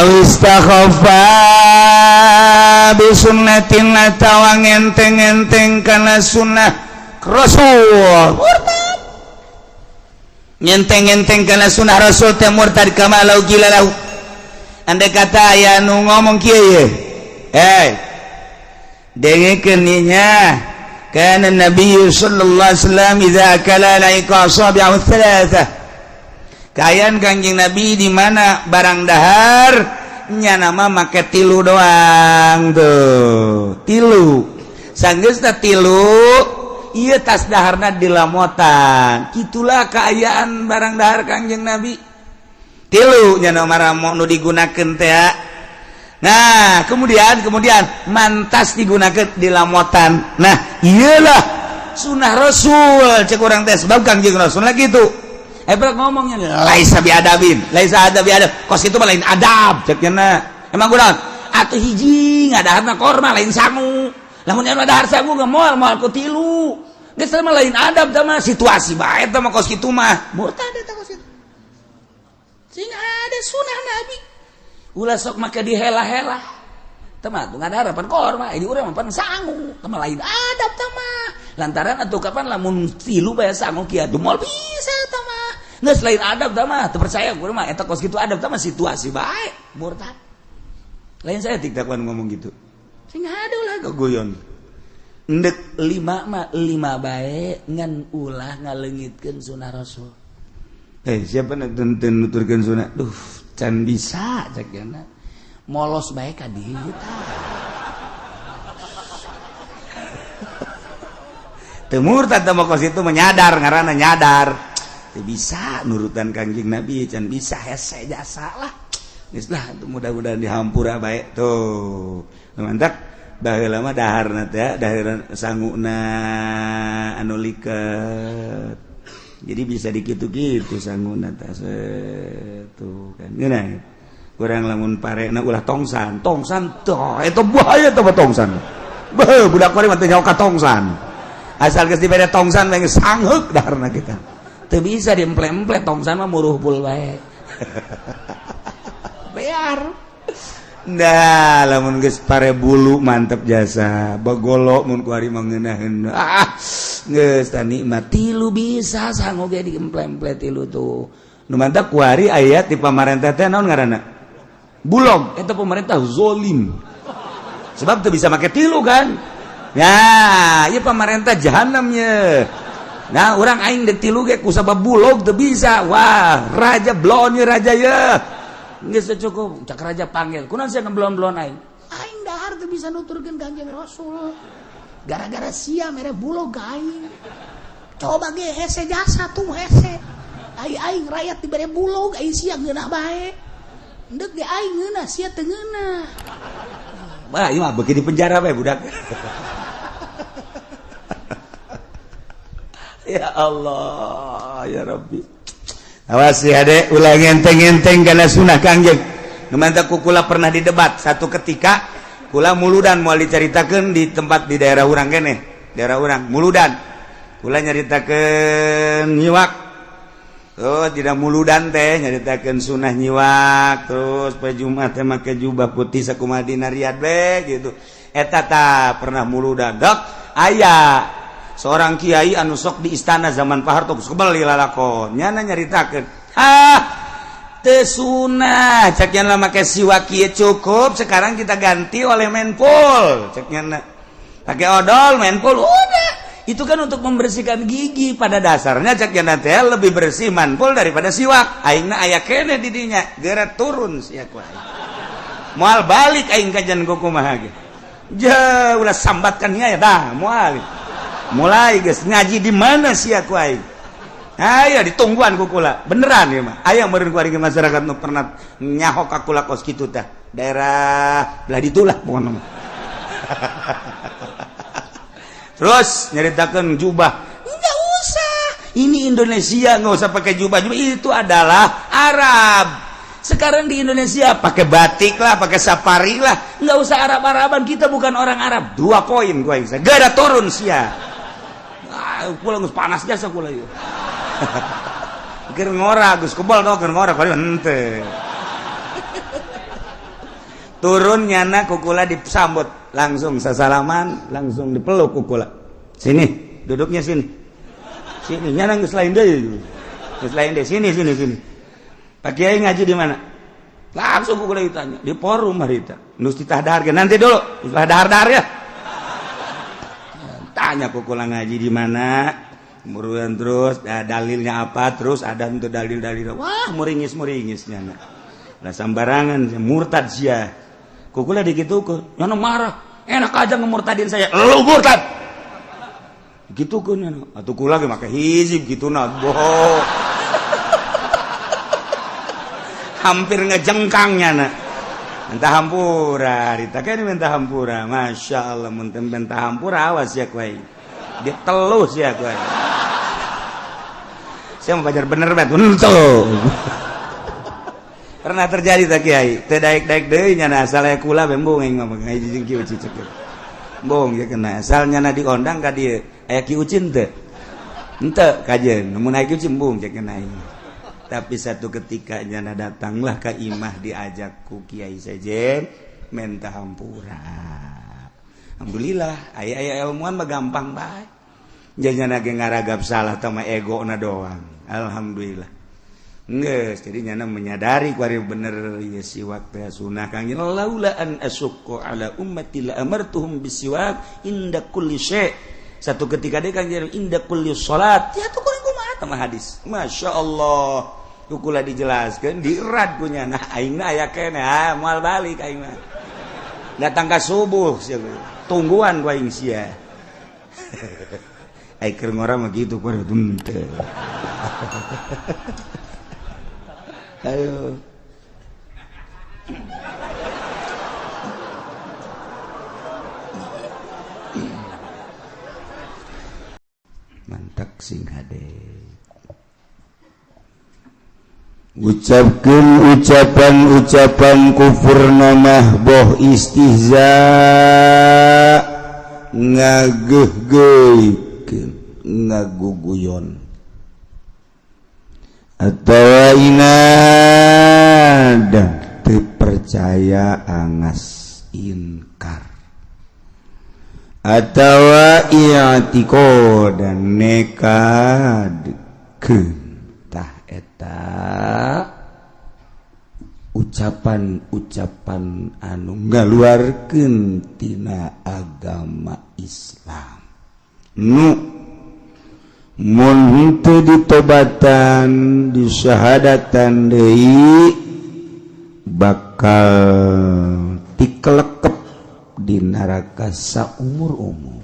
Awistakhaffa bisunnatin atawa ngenteng-enteng kana sunnah Rasul, murtad. Ngenteng-enteng kana sunnah Rasul teh murtad. Kama lau qila lahu, andai kata aya nu ngomong kieu ye, eh, dengekeun nya, kana Nabi sallallahu alaihi wasallam idza akala la'iqa asabi'ahu thalatha. Kayan Kangjeng Nabi di mana barang dahar nya nama make tilu doang tuh, tilu. Sanggeusna tilu ieu tas daharna dilamotan. Gitulah keayaan barang dahar Kangjeng Nabi, tilu nya nama nu digunakeun teh. Nah, kemudian kemudian mantas digunakan di lamotan. Nah, iyalah sunnah Rasul cek urang teh, sebab Kangjeng Rasul lagi gitu. Eh, ngomongnya laisa bi adabin, laisa adab bi adab. Kos itu mah lain adab cek nya. Emang kurang atuh hiji ngadaharna korma, lain sangu. Lamun anu dahar sangu ge moal moal ku tilu. Geus mah lain adab mah, situasi bae teh mah kos kitu mah. Murtad eta kos kitu. Sing ada sunnah Nabi. Ulah sok make dihela-hela. Teh mah tuh ngadahar pan korma, ini urang mah pan sangu. Teh mah lain adab teh mah. Lantaran atuh kapan lamun tilu bae sangu kieu atuh moal bisa teh mah. Geus lain adab teh mah, teu percaya gua mah eta kos kitu adab teh mah, situasi bae, murtad. Lain saya tiktakan ngomong gitu. Sing ada ulah gogoyon. Ndek lima mah lima bae, ngan ulah ngaleungitkeun sunah Rasul. Eh, siapa nak teu nuturkeun sunah? Duh, can bisa cek nya. Molos bae ka dieu tah. Teu murtad teh mah kos itu menyadar, ngaranna nyadar. Teu bisa nurutan Kangjeng Nabi, can bisa, hese jasa lah. Geus lah, mudah-mudahan dihampura bae tuh. Mantap, baheula mah daharna teh dahar sanguna anu liket. Jadi bisa dikitu-kitu sanguna teh tuh kan. Ngeunah. Kurang lamun parena ulah tongsan, tongsan tuh eta bahaya teh tongsan. Beuh, budak kuari mah teu nyaho ka tongsan. Asal geus dibere tongsan bae sangheuk daharna kita. Teu bisa diemple-emple tongsan mah, muruh pul bae. Bear. Nah, lamun geus pare bulu mantep jasa. Bagolo mun kuari mah ngeunaheun. Ah, geus tah nikmat tilu bisa sangu ge diemple-emple tilu tuh. Nu mantap kuari aya di pamarentah teh naon ngaranna? Bulog. Eta pemerintah zolim. Sebab teu bisa make tilu kan. Ya, ieu pemerintah jahanamnya. Nah, orang aing dek tilu ge kusabab bulog teu bisa. Wah, raja blon ye raja ye. Geus cukup, cak raja panggil. Kunaon sia ngeblon-blon aing? Aing dahar teu bisa nuturkeun Kangjeng Rasul. Gara-gara sia mere bulog ka aing. Coba ge hese jasa tuh hese. Ai aing rakyat dibere bulog, ai sia ngeunah bae. Ndek ge aing ngeunah, sia teu ngeunah. Wah, ieu mah beuki di penjara bae budak. Ya Allah, ya Rabbi. Awas ya dek, ulah ngenteng-ngenteng kana sunah Kangjeng. Nu mantap ku kula pernah didebat satu ketika kula muludan, moal dicaritakeun di tempat di daerah urang keneh, daerah urang muludan. Kula nyaritakeun nyiwak. Oh, tidak muludan teh nyaritakeun sunah nyiwak, terus poe Jumat teh make jubah putih sakumaha dina Riyad be gitu. Eta ta pernah muludan. Dok, aya seorang kiai anu sok di istana zaman Pak Harto geus kebel lalakon. Nyana nyaritakeun, "Ah, teu sunah cek nya make siwak kieu, cukup sekarang kita ganti oleh menpul." Cek nya pakai odol menpul udah. Itu kan untuk membersihkan gigi pada dasarnya cek nya teh lebih bersih manpul daripada siwak. Aingna aya keneh di dinya, geura turun sia ku aing. Moal balik aing kajian kumaha ge. Ja ulah sambatkan nya ya dah moal. Mulai geus ngaji di mana sia ku aing. Ayo ditungguan ku kula. Beneran ya mah. Aya meureun ku ari masyarakat nu pernah nyaho ka kula kos kitu tah. Daerah belah ditulah pokona mah. Terus nyeritakan jubah, nggak usah, ini Indonesia nggak usah pakai jubah. Jubah itu adalah Arab. Sekarang di Indonesia pakai batik lah, pakai safari lah, nggak usah Arab-Araban, kita bukan orang Arab. Dua poin gue bisa gak ada turun sia. Ah, pulang geus panas jasa kula ieu. Keur ngora geus kebal tau, keur ngora kali henteu. Turun nyana ku kula disambut, langsung sasalaman, langsung dipeluk ku kula. Sini, duduknya sini. Sini, nyana geus lain deui. Geus lain deui, sini sini sini. Pak Kiai ngaji di mana? Langsung ku kula ditanya, di forum harita. Nus ditah dahar nanti dulu, setelah dahar-dahar ya. Tanya ku kula ngaji di mana? Kemudian terus ya, dalilnya apa? Terus ada untuk dalil-dalil. Wah, muringis-muringis nyana. Lah sambarangan murtad sia. Ku kula digitukeun. Nyana marah. Enak aja ngemurtadin saya. Lu murtad. Gitu kan nyana. Atuh kula ge make hizib gitu nah. Bohong. Hampir ngejengkang nyana. Minta hampura, harita kan minta hampura. Masya Allah, mun minta hampura awas ya kuai. Diteluh ya kuai. Saya mau pajar bener banget. Tuh. Pernah terjadi tak Kiai? Teu daek-daek deui nyana asal aya kula embung aing mah ngaji jeung Ki Uci cek. Embung ya kena asal nyana diondang ka dieu. Aya Ki Ucin teu? Henteu kajeun. Mun aya Ki Ucin embung cek kena aing. Tapi satu ketika nyana datanglah ke imah diajak ku Kiai Sejen minta hampura. Alhamdulillah aya aya ilmuwan mah gampang bae. Nyana ge ngaragap salah tama ego na doang. Alhamdulillah. Geus, jadi nyana menyadari kuari bener ya siwak teh sunah Kang laula an asyqa ala ummati la amartuhum bisiwak inda kulli syai. Satu ketika dia Kang inda kulli salat. Ya tuh kurang kumaha tah hadis. Masya Allah. Ku kula dijelaskeun dierat ku nyana aing na aya keneh ah moal balik aing mah. Datang ka subuh sia tungguan ku aing sia. Ai keur ngora mah kitu kuari teu. Ayo. Mantak sing hade. Ucapkeun ucapan-ucapan kufur namah boh istihza ngageuh-geuikeun ngaguguyon atau inada percaya angas inkar atau i'tiqad dan nekad tah eta ucapan-ucapan anu ngaluarkeun tina agama Islam nu mun henteu ditobatan disyahadatan deui bakal tikelekep di neraka saumur-umur.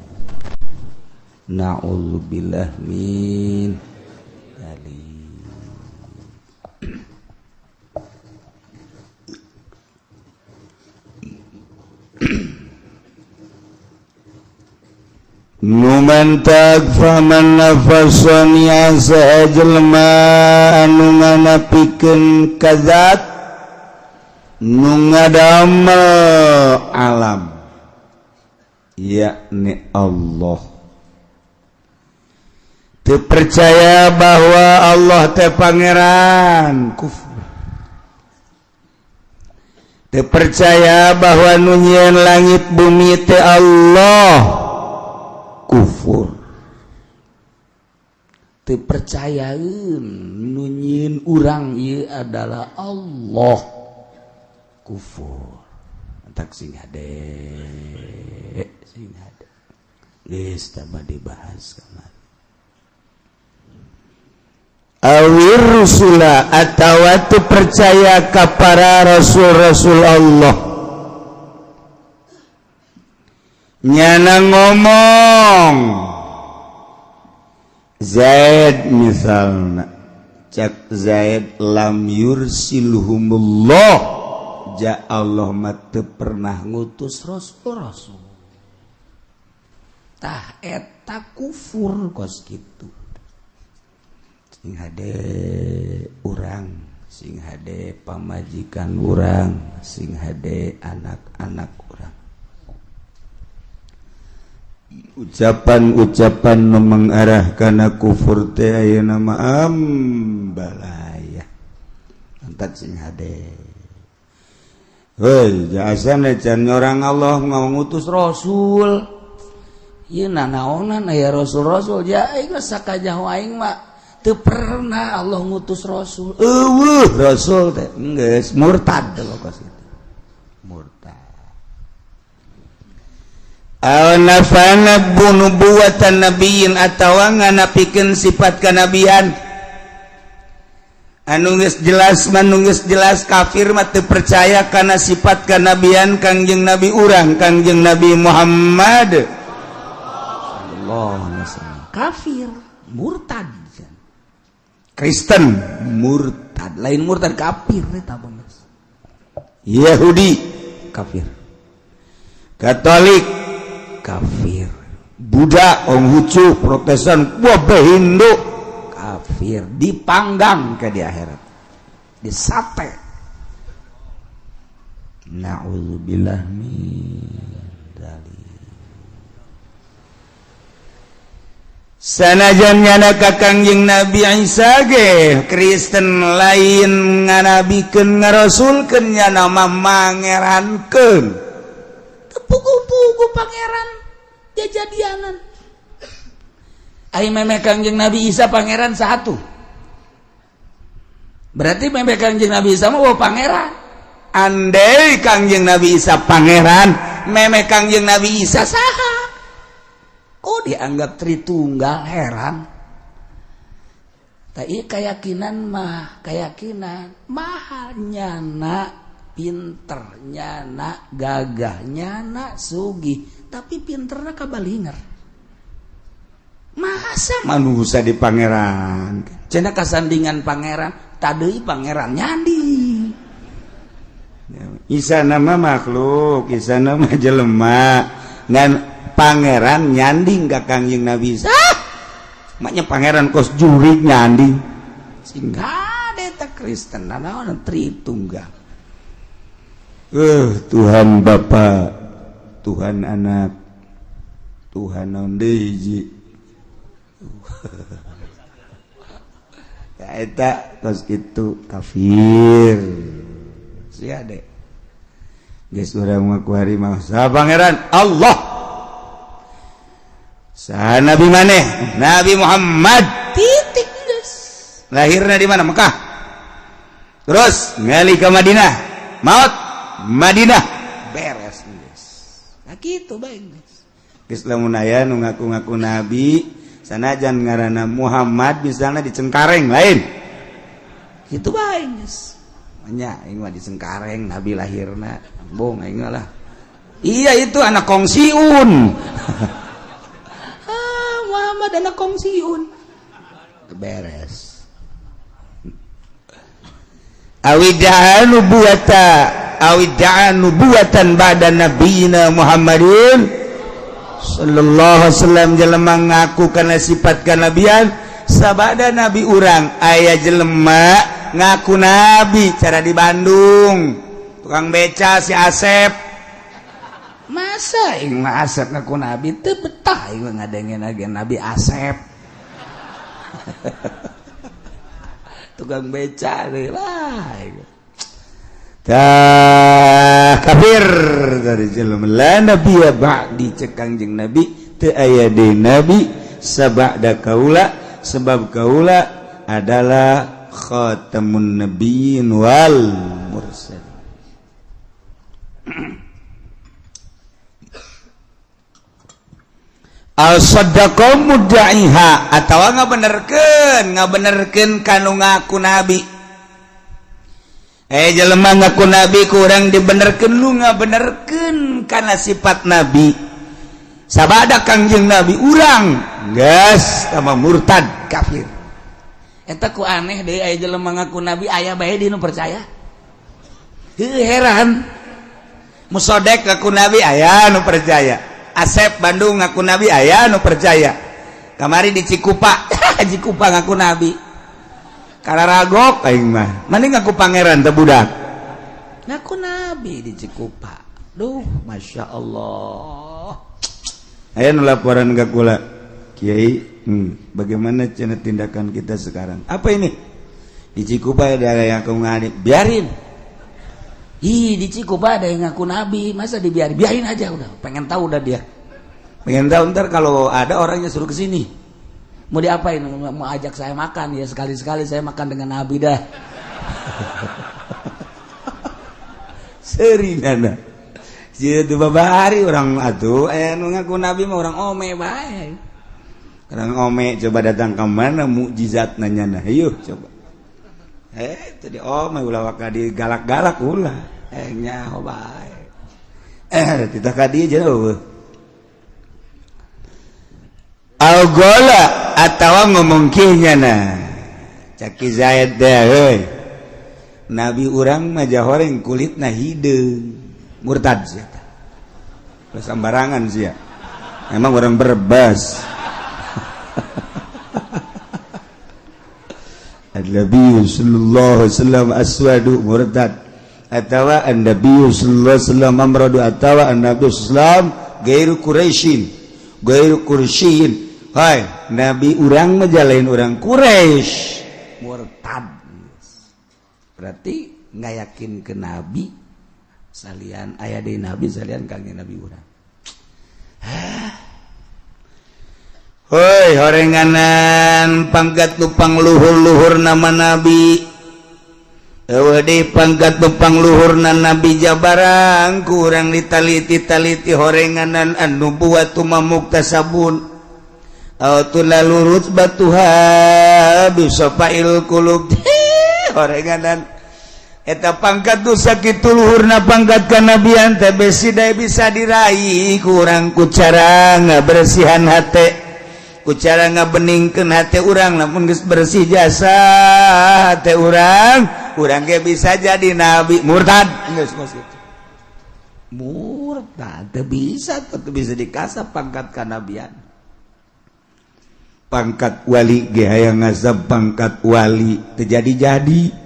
Na'udzubillah min dzalik. Numantak faman nafason asa jelema anu nganapikeun kazat nu ngadamel alam yakni Allah. Teu percaya bahwa Allah teh pangeran kufur. Teu percaya bahwa nu nyieun langit bumi teh Allah kufur. Teu percayaeun nu nyieun urang ieu adalah Allah kufur. Entak sing hade sing hade geus tah dibahas kamari. Awir rusula atawa teu percaya ka para rasul-rasul Allah. Nyana ngomong Zaid misalna cak Zaid lam yursilhumullah ja Allah mah teu pernah ngutus rasul-rasul. Tah eta kufur kos kitu. Sing hade urang, sing hade pamajikan urang, sing hade anak-anak urang. Ucapan-ucapan nu mengarah kana kufur teh ayeuna mah ambalaya. Entak sing hade. Hei, jasana can orang Allah ngutus rasul. Ieu nanaonan aya rasul-rasul ja aing sakajaho aing mah teu pernah Allah ngutus rasul. Eueuh rasul teh geus murtad kos kitu. Murtad. Aw nafana nubuwatan nabiyyin atawa nganapikeun sifat kanabian. Anu geus jelas manunggeus jelas kafir mah teu percaya kana sifat kanabian Kangjeng Nabi urang, Kangjeng Nabi Muhammad sallallahu alaihi wasallam. Kafir, murtad. Kristen murtad, lain murtad kafir eta mah. Yahudi kafir. Katolik kafir. Buddha, Konghucu, Protestan, wabah Hindu kafir, dipanggang ke di akhirat, disate. Na'udzubillah min dzalik. Sanajan nyana ka Kangjeng Nabi Isa ge Kristen lain nganabikeun ngarasulkeun nyana mah mangerankeun. Teu puguh-puguh pangeran jajadianan. Ari memeh Kangjeng Nabi Isa pangeran satu. Berarti memeh Kangjeng Nabi Isa mah pangeran. Andai Kangjeng Nabi Isa pangeran, memeh Kangjeng Nabi Isa saha? Kok dianggap Tritunggal, heran. Tapi keyakinan mah, keyakinan mahal nyana pinter, nyana gagah, nyana sugih, tapi pinterna kabalinger. Masa manusia di pangeran cenah kasandingan pangeran tadi pangeran nyandi. Isa nama makhluk, Isa nama jelema ngan pangeran nyanding ka Kangjeng Nabi Isa. Maknya pangeran kos jurig nyanding sehingga eta Kristen naon Tritunggal. Tuhan Bapa, Tuhan Anak, Tuhan naon deui hiji. Ya eta kos kitu kafir. Sia deh. Geus urang mah kuari mah saha pangeran Allah. Saha nabi maneh? Nabi Muhammad. Titik geus. Lahirna di mana? Mekah. Terus ngali ke Madinah. Maut Madinah. Beres geus. Nah kitu bae geus. Geus lamun aya nu ngaku-ngaku nabi sanajan ngaranna Muhammad misalnya di Cengkareng lain. Kitu bae geus. Nya aing mah di Cengkareng nabi lahirna. Bong aing lah. Iya itu anak kongsiun. Ah, Muhammad anak kongsiun. Beres. Awidda'a nubuwata awidda'a nubuwatan ba'da nabiyina Muhammadin sallallahu alaihi wasallam. Jelema ngaku kana sifat kanabian sabada nabi urang, aya jelema ngaku nabi cara di Bandung tukang beca si Asep. Masa aing mah Asep ngaku nabi, teu betah aing ngadengen lagi Nabi Asep tukang beca deui lah. Tah kafir dari jelema. La nabiyya ba'di, cek Kangjeng Nabi, teu aya deui nabi sabada kaula, sebab kaula adalah khatamun nabiyyin wal mursalin. Al saddaqa mudda'iha atawa ngabenerkeun kanu ngaku nabi. Jelema ngaku nabi kurang dibenerkeun, lu ngabenerkeun kana sifat nabi sabada Kangjeng Nabi urang geus sama murtad kafir. Eta ku aneh deui, aya jelema ngaku nabi aya bae di nu percaya. Heuh, heran. Musodek ngaku nabi aya nu percaya. Asep Bandung ngaku nabi aya nu percaya. Kamari di Cikupa, Cikupa ngaku nabi. Kararagok aing mah. Mending ngaku pangeran teh budak. Ngaku nabi di Cikupa. Duh, Masya Allah. Aya nu laporan ka kula. Kiai, bagaimana cenah tindakan kita sekarang? Apa ini? Di Cikupa ada yang ngaku ngani. Biarin. Ih, di Cikupa ada yang ngaku nabi, masa dibiarin? Biarin aja udah. Pengen tahu udah dia. Pengen tahu ntar kalau ada orangnya suruh ke sini. Mau diapain? Mau ajak saya makan ya, sekali-sekali saya makan dengan nabi dah. Serinana. Sia teu babari urang atuh aya nu ngaku nabi mah urang ome bae. Urang ome coba datang ke mana mukjizatna nyana. Hayu coba. Tadi ome ulah waka digalak-galak ulah. Nyaho bae. Titah ka dieu jauh. Al-gola atawa ngomong kieu nyana. Caki Zaid teh heuy. Nabi urang mah jahoreng kulitna hideung. Murtad sia tah. Ulah sambarangan sia. Emang urang Brebes. An-Nabi sallallahu alaihi wasallam aswadu murtad. Atawa an-Nabi sallallahu alaihi wasallam amradu atawa an-Nabi sallallahu alaihi wasallam gairu Quraisyin. Gairu Quraisyin. Hai, Nabi urang mah jalain urang Quraisy. Murtad. Berarti nggak yakin ke Nabi salian aya deui Nabi salian kangjeng Nabi urang. Hoi horenganan pangkat lupang luhur-luhur nama Nabi. Eueuh deui pangkat lupang luhurna Nabi jabarang kurang ditaliti-taliti horenganan anu buat muktasabun. Aw tulalu rutbatuha bisafail qulub. Horenganan eta pangkat nu sakitu luhurna pangkat kanabian teh besi bisa diraih kurang ku cara ngabersihan hate. Ku cara ngabeningkeun hate urang, lamun geus bersih jasa hate urang, urang ge bisa jadi nabi. Murtad geus kos kitu. Murtad teu bisa, teu bisa dikasap pangkat kanabian. Pangkat wali ge hayang ngasap pangkat wali teu jadi-jadi.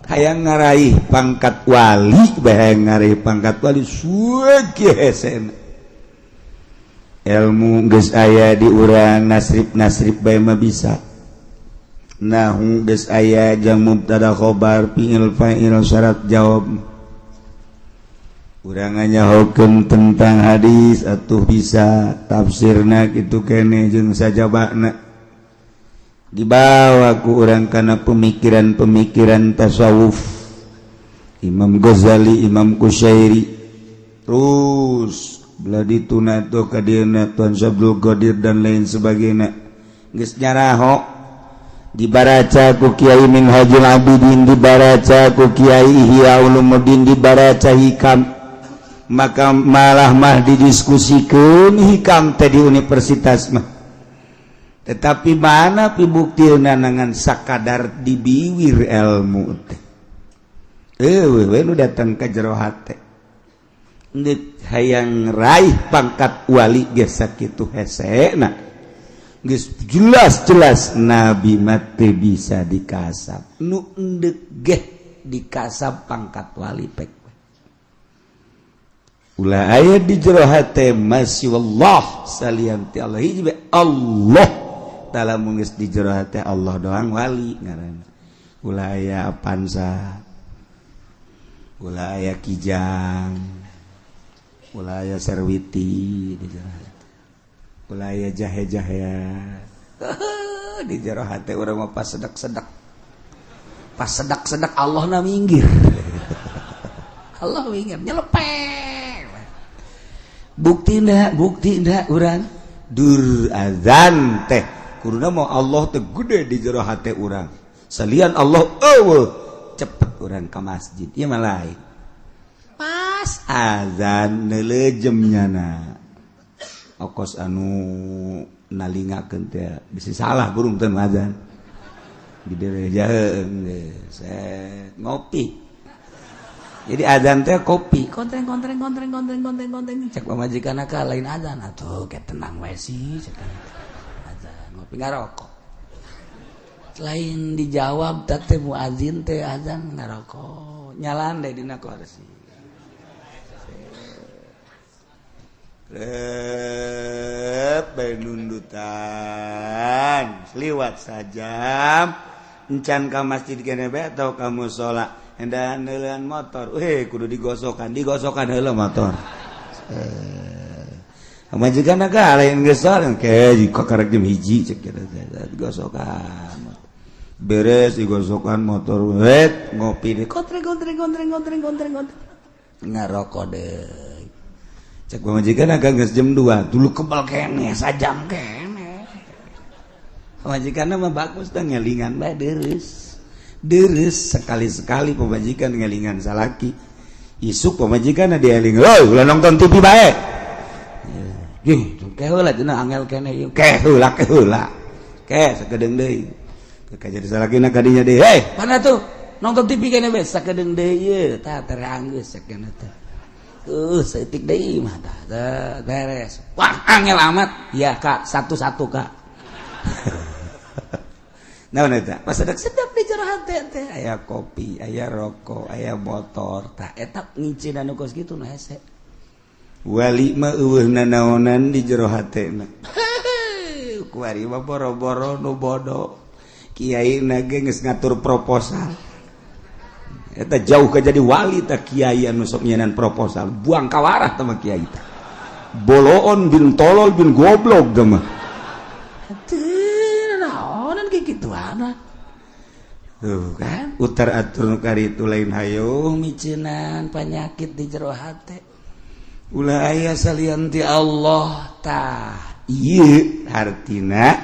Hayang ngaraih pangkat wali bae, hayang ngaraih pangkat wali suwe hesena. Ilmu geus aya di urang, nasrib-nasrib bae mah bisa. Nahu geus aya jang mubtada khobar fi'il fa'il syarat jawab. Urang nyahokeun tentang hadis atuh bisa tafsirna kitu keneh jeung sajabana. Dibawa ku urang kana pemikiran-pemikiran tasawuf Imam Ghazali, Imam Kusyairi, terus belah dituna tuh ka dieuna Tuan Syabdul Qadir dan lain sebagainya. Geus nyaraho dibaraca ku Kiai Minhajul Abidin, dibaraca ku Kiai Ihya Ulumuddin, dibaraca Hikam. Maka malah mah didiskusikeun Hikam teh di universitas mah. Tetapi mana pibuktina ngan sakadar dibiwir ilmu teh. Eueuh we nu datang ka jero hate. Ndek hayang raih pangkat wali ge sakitu hesena. Geus jelas-jelas nabi mah teu bisa dikasap. Nu endek ge dikasap pangkat wali pek. Ulah aya di jero hate masih wallah salian ti Allah hiji bae Allah. Dalam geus di jero hate Allah doang wali ngaranna. Ulah aya Avanza, ulah aya Kijang, ulah aya Serwiti di jero hate. Ulah aya jahe-jahea. Di jero hate urang mah pas sedak-sedak. Pas sedak-sedak Allah na minggir. Allah minggir nyelepeng. Bukti ndak urang dur azan teh kuduna mau Allah teh gede di jero hate urang. Salian Allah eueuh cepet urang ka masjid ieu mah lain. Pas azan neulejem nyana. Okos anu nalingakeun teh bisa salah burung teh azan. Gede jaheung geus ngopi. Jadi azan teh kopi, kontreng kontreng kontreng kontreng kontreng kontreng. Cek pamajikan ka lain azan atuh ke tenang wae sih cek. Azan ngopi ngarokok. Lain dijawab teh muazin teh azan ngarokok. Nyalan deh dina kursi. Rep bae nundutan. Liwat sajam encan ka masjid kene bae atau ka musala. Endahan heulaan motor, weh, kudu digosokan, digosokan heula motor. Pamajikan ka lain geus ke jika karek jam 1 cek kita digosokan. Beres digosokan motor, wet ngopi deh, kontreng kontreng kontreng kontreng kontreng kontreng, ngarokok deh. Cek pamajikan agak geus jam 2 dulu, kebal kene, sajam kene. Pamajikan mah bagus dah, ngelingan bae deres deres. Sekali-sekali pamajikan ngelingan salaki, isuk pamajikan dieling, "Oh, ulah nonton TV bae." Gih, ke heula cenah, angel kene ieu. Ke heula, ke heula. Ke sakedeung deui. Ke jadi salakina kadinya deui. "Hei, mana tuh? Nonton TV kene bae." Sakedeung deui ieu, tah teranggeus sakena teh. Saeutik deui mah tah beres. "Wah, angel amat." "Ya, Kak, satu-satu, Kak." Naon eta? Pas sedap-sedap di jero hate teh aya kopi, aya rokok, aya motor. Tah, eta ngicin anu kos kitu nu hese. Wali mah eueuh nanaonan di jero hatena. Kuari mah boro-boro nu bodoh. Kiai na ge geus ngatur proposal. Eta jauh ke jadi wali tah kiai anu sok nyenan proposal. Buang kawarah tah mah kiai tah. Boloon bin tolol bin goblok tah mah. Naonan kayak gitu anak. Tuh kan, utar atur nu itu lain hayo miceunan penyakit di jero hate. Ulah aya salian ti Allah. Tah, ieu hartina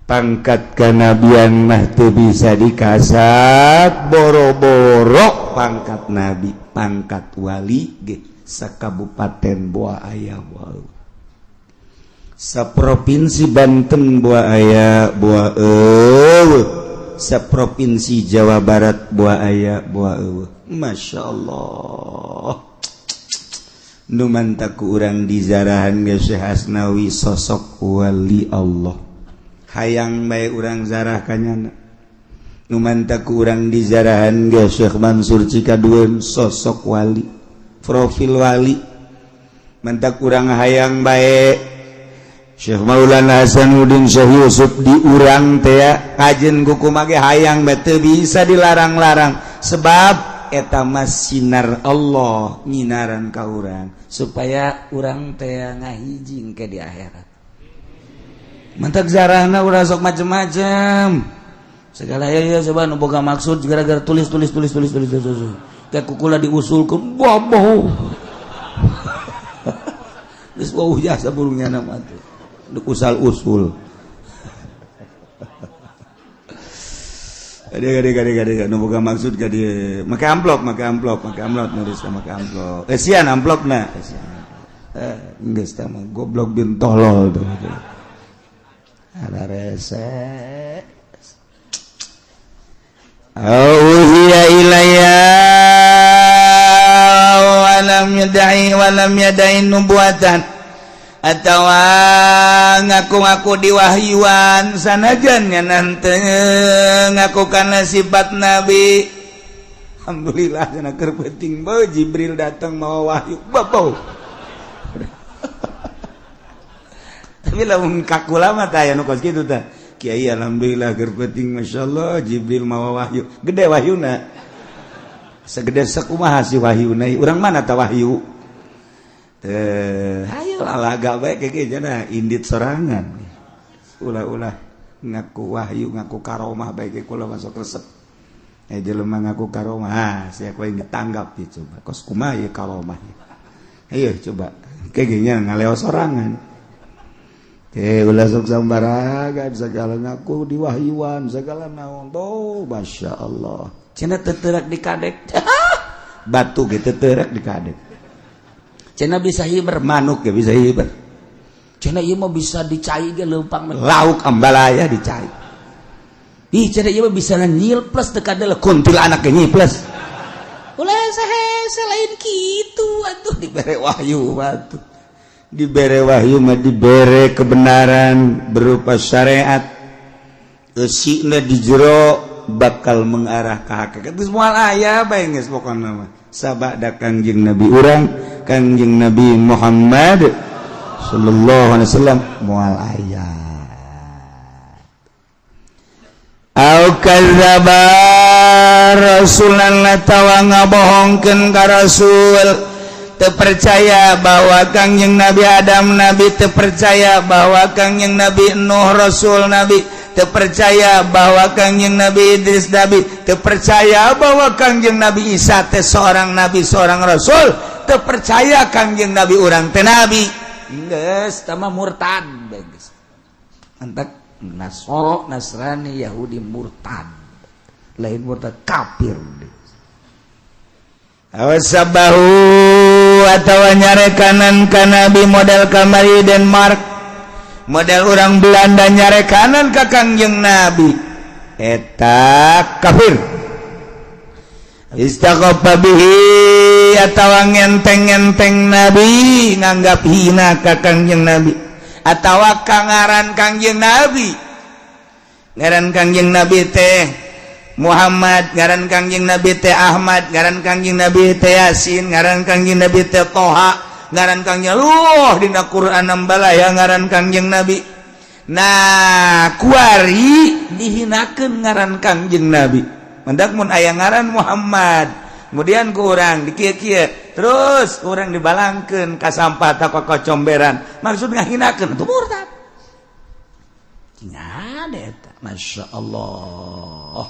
pangkat kanabian mah teu bisa dikasat, boro-boro pangkat nabi, pangkat wali ge sakabupaten boa aya, boa saprovinsi Banten boa aya, boa eueuh saprovinsi Jawa Barat boa aya, boa eueuh. Masya Allah, nu mantak ku urang dizarahan ge Syekh Asnawi sosok wali Allah, hayang bae urang zarah kanyana. Nu mantak ku urang dizarahan ge Syekh Mansur Cikaduen sosok wali, profil wali, mantak urang hayang bae Syekh Maulana Hasanuddin, Syekh Yusuf di urang teh kajen kuku mage hayang bae teu bisa dilarang-larang, sebab eta mah sinar Allah nyinaran ka urang supaya urang teh ngahiji ke di akhirat. Mantak zarahna urang sok macem-macem segala ya ya, coba nu boga maksud gara-gara tulis tulis tulis tulis tulis tulis tulis kayak kukula diusulkeun bobo geus wauh jasa burungnya nama tuh usal usul. Gade gade gade gade, nu boga maksud gade make amplop, make amplop, make amplop, nulis make amplop. Esian amplopna, esian. Eh, geus tah mah goblok bin tolol tuh. Ada rese. Auhiya ilayya walam yadai, walam yadai nubuatan, atau ngaku-ngaku diwahyuan sanajan nanti ngaku karena sifat nabi. Alhamdulillah cenah, keur penting bau Jibril datang mau wahyu bau. Tapi lamun kaku lama tah aya nu kos kitu tah, "Kiai, alhamdulillah keur penting, masyaallah Jibril mau wahyu." Gede wahyuna, segede sakumaha si wahyuna? Urang mana tah wahyu teh? Hayo lalaga bae kayak cenah, indit sorangan. Ulah-ulah ngaku wahyu, ngaku karomah bae ge kula masuk resep. Eh, jelema ngaku karomah, ah, sia kowe ditanggap ya, coba kos kumaha ye karomah? Ayo coba kayak gini ngaleo sorangan. Eh, ulah sok sambaraga segala ngaku diwahyuan segala naon. Oh, masya Allah, cenah teterak di kadek batu gitu, teterak di kadek. Cenah bisa hiber manuk ya, bisa hiber. Cenah ieu mah bisa dicai ge leumpang lauk ambalaya dicai. Ih, cenah ieu mah bisa nyilples teu kadeuleuk kuntilanak ge nyiples. Ulah sahe lain kitu atuh. Dibere wahyu batu, dibere wahyu mah dibere kebenaran berupa syariat, eusina di jero bakal mengarah ke hakikat. Geus moal aya bae geus pokona mah sabada Kangjeng Nabi urang, Kangjeng Nabi Muhammad sallallahu alaihi wasallam, moal aya. Au kadzdzaba rasulan atawa ngabohongkeun ka rasul, teu percaya bahwa Kangjeng Nabi Adam nabi, teu percaya bahwa Kangjeng Nabi Nuh rasul nabi, teu percaya bahwa Kangjeng Nabi Idris nabi, teu percaya bahwa Kangjeng Nabi Isa teh seorang nabi, seorang rasul, teu percaya Kangjeng Nabi urang teh nabi, geus tama murtad geus. Antak Nasoro, Nasrani, Yahudi murtad, lain murtad, kafir. Awasabahu atawa nyarekanan ka nabi, model kamari Denmark, model orang Belanda nyarekanan ka Kangjeng Nabi, eta kafir. Istakhaffa bihi atawa ngenteng-ngenteng nabi, nganggap hina ka Kangjeng Nabi atawa kangaran Kangjeng Nabi. Ngaran Kangjeng Nabi teh Muhammad, ngaran Kangjeng Nabi teh Ahmad, ngaran Kangjeng Nabi teh Yasin, ngaran Kangjeng Nabi teh Toha, ngaran Kangjeng Luh dina Quran ya ngaran Kangjeng Nabi. Nah, kuari dihinakeun ngaran Kangjeng Nabi. Mendak mun aya ngaran Muhammad, kemudian ku urang dikieu-kieu, terus urang dibalangkeun ka sampah ta ka comberan, maksud ngahinakeun, itu murtad. Ada eta, Masya Allah.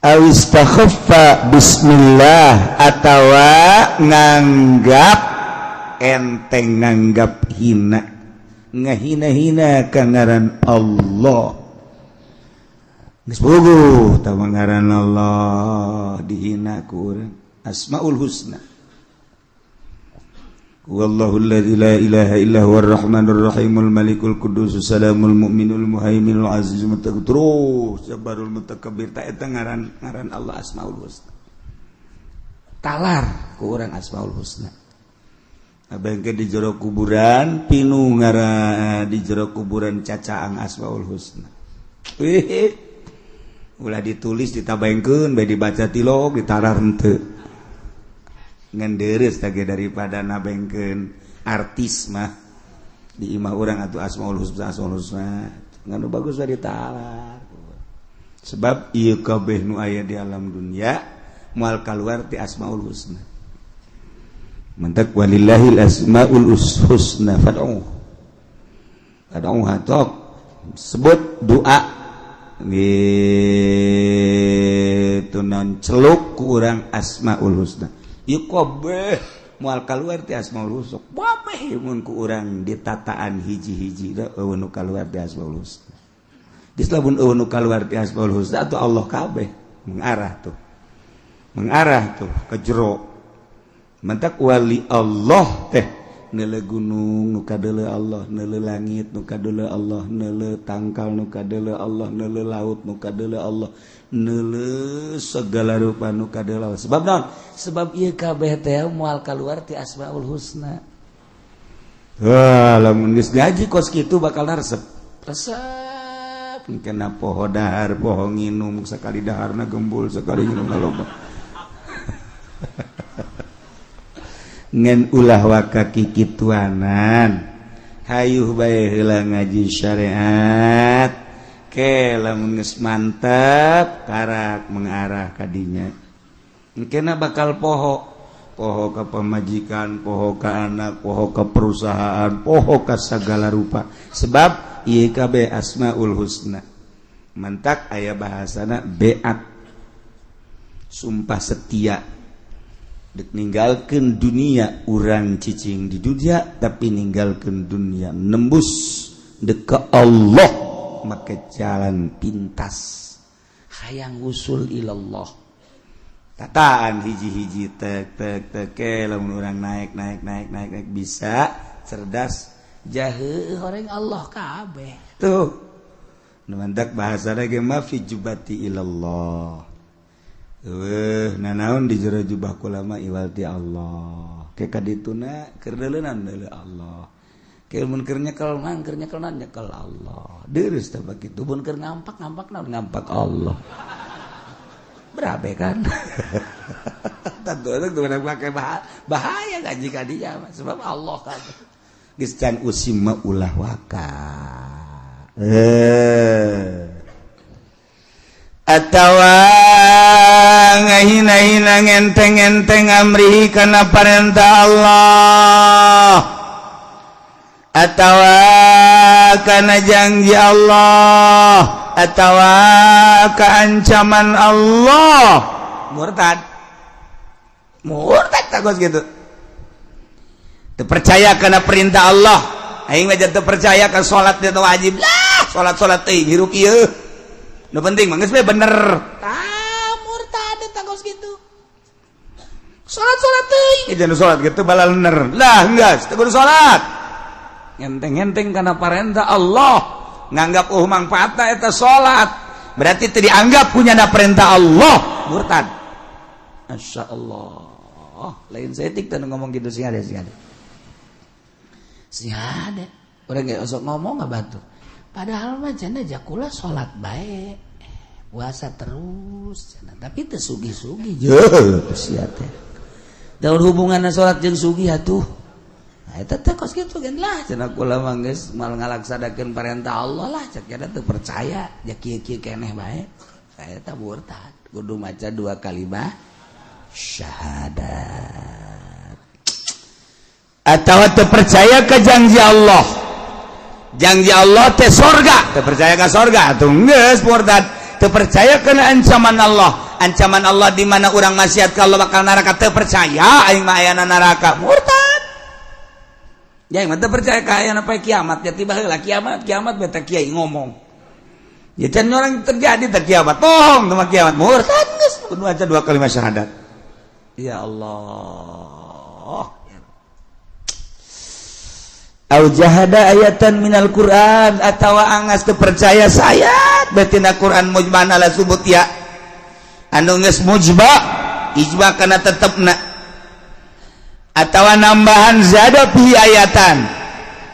Awistakhaffa bismillah atawa nganggap enteng, nganggap hina, ngahina-hina ka ngaran Allah. Geus puguh tawa ngaran Allah dihina ku urang. Asmaul Husna. Wallahu alladzi la ilaha illa huwar rahmanur rahimul malikul quddus salamul mu'minul muhaiminul azizul mutakabbir, terus jabbarul mutakabbir. Ta eta ngaran ngaran Allah Asmaul Husna. Talar ku urang Asmaul Husna. Abengke di jero kuburan pinu ngaran, di jero kuburan cacaang Asmaul Husna. Wih, ulah ditulis, ditabaengkeun bae, dibaca tilok, ditarar henteu, ngan deres tage daripada nabengkeun artis mah di imah urang atuh Asmaul Husna. Asmaul Husna ngan bagus bae ditalar, sebab ieu kabeh nu aya di alam dunia moal kaluar ti Asmaul Husna. Mentak walillahil asmaul husna fad'u fad'u, tok sebut doa gitu non, celuk ku urang Asmaul Husna. Ieu kabeh moal kaluar ti Asmaul Husna kabeh. Mun ku urang ditataan hiji-hiji, euweuh nu kaluar ti Asmaul Husna. Geus lamun euweuh nu kaluar ti Asmaul Husna atuh Allah kabeh mengarah tuh, mengarah tuh ke jero. Mentak wali Allah teh neuleu gunung nu kadeuleu Allah, neuleu langit nu kadeuleu Allah, neuleu tangkal nu kadeuleu Allah, neuleu laut nu kadeuleu Allah, neuleu segala rupa nu kadeuleu Allah. Sebab naon? Sebab ieu kabeh teh moal kaluar ti Asmaul Husna. Wah, lamun geus ngaji kos kitu bakal resep resep. Kena poho dahar, poho nginum, sekali daharna gembul, sekali nginum loba. Ngan ulah waka kikituanan, hayuh bae heula ngaji syariat ke. Lamun geus mantep karak mengarah kadinya, engkena bakal poho, poho ka pamajikan, poho ka anak, poho ka perusahaan, poho ka segala rupa, sebab ieu kabeh Asmaul Husna. Mantak aya bahasana beat, sumpah setia, dek ninggalkeun dunia. Urang cicing di dunia tapi ninggalkeun dunia, nembus dek ke Allah, make jalan pintas hayang usul ilallah. Tataan hiji-hiji, tek tek tek ke. Lamun urang naik naik naik naik naik, bisa cerdas jahe orang Allah kabeh tuh. Mantak bahasa ge ma fi jubati ilallah. Eueuh nanaon di jero jubah kula mah iwal ti Allah. Ke kadituna keur deuleunan deuleu Allah. Ke mun keur nyekel nang keur nyekel nang nyekel Allah. Deurus teh bakitu, mun keur ngampak ngampak naon ngampak Allah. Berabe kan? Tentu itu pakai bahaya ngaji ka dinya sebab Allah kan. Geus can usim mah ulah waka. Eh. Atawa ngahina-hina, ngenteng-enteng amrihi kana parentah Allah atawa kana janji Allah atawa keancaman Allah, murtad. Murtad takut gitu. Percaya karena perintah Allah, aing mah teu percaya kan salat itu wajib lah, salat-salat teh hirup ieu nu penting mah geus bener. Tah, murtad eta kos kitu. Salat-salat teuing jangan salat gitu balalener lah, geus teu kudu salat. Ngenteng-ngenteng karena perintah Allah, nganggap oh mangfaatna eta salat, berarti teu dianggap punya perintah Allah, murtad. Masya Allah, lain saeutik teh ngomong gitu. Sih ada, sih ada, sih ada orang gak osok ngomong nggak batu. Padahal mah cenah jakula salat baik, puasa terus cenah, tapi teu sugih-sugih. Jeuh sia teh, daun hubunganna salat jeung sugih atuh? Nah, eta teh kos kitu kan lah cenah, kula mah geus mal ngalaksanakeun perintah Allah lah, cek eta teu percaya ja kieu-kieu keneh bae. Saya teh murtad, kudu maca dua kalimat syahadat. Atau percaya ke janji Allah, janji Allah teh sorga, percaya ke sorga atau geus murtad. Percaya kena ancaman Allah, ancaman Allah di mana orang maksiat kalau bakal neraka, teu percaya aing mah ayana neraka, murtad. Ya aing mah teu percaya ka ayana poe kiamat, ya tiba heula kiamat, kiamat beta kiai ngomong ya can orang terjadi teh kiamat, bohong teh kiamat, murtad geus, kudu aja dua kalimat syahadat. Ya Allah. Au jahada ayatan minal Quran, atawa angas teu percaya saayat betina Quran mujman ala subut ya, anu geus mujba ijma kana tetepna, atawa nambahan zada fi ayatan,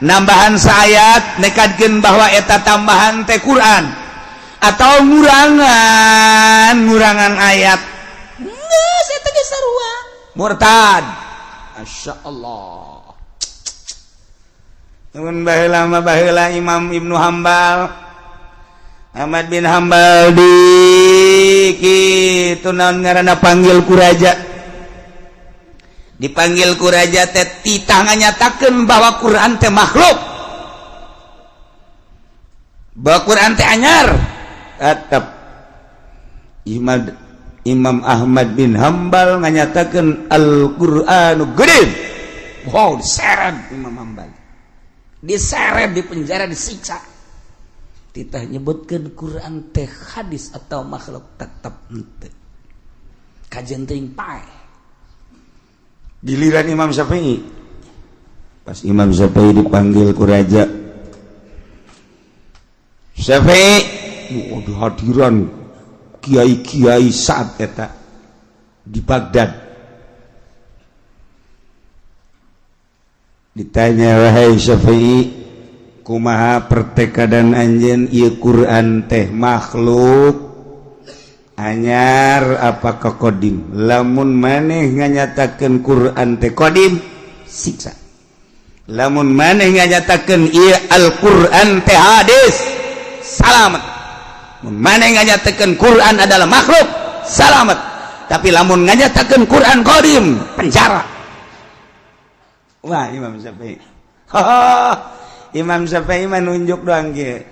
nambahan saayat nekadkeun bahwa eta tambahan teh Quran, atau ngurangan ngurangan ayat, geus eta geus sarua murtad. Masya Allah. Nuhun, baheula mah, baheula Imam Ibnu Hambal, Ahmad bin Hambal di kitu naon ngaranna, panggil ku raja, dipanggil ku raja teh titah nganyatakeun bahwa Quran teh makhluk, bahwa Quran teh anyar. Tetep Imam Ahmad bin Hambal nganyatakeun Al-Qur'anu qadim. Wow, diseret Imam Hambal, diseret, di penjara, disiksa, titah nyebutkan Quran teh hadis atau makhluk, tetap ente kajian teuing pae. Giliran Imam Syafi'i, pas Imam Syafi'i dipanggil ku raja, Syafi'i, waduh, hadiran kiai-kiai saat eta di Baghdad, ditanya, "Wahai Syafi'i, kumaha pertekadan anjeun, ieu Quran teh makhluk anyar apa qadim? Lamun maneh nganyatakeun Quran teh qadim, siksa. Lamun maneh nganyatakeun ieu Al-Quran teh hadis, salamet. Mun maneh nganyatakeun Quran adalah makhluk, salamet. Tapi lamun nganyatakeun Quran qadim, penjara." Wah, Imam Syafi'i. Imam Syafi'i mah nunjuk doang ge.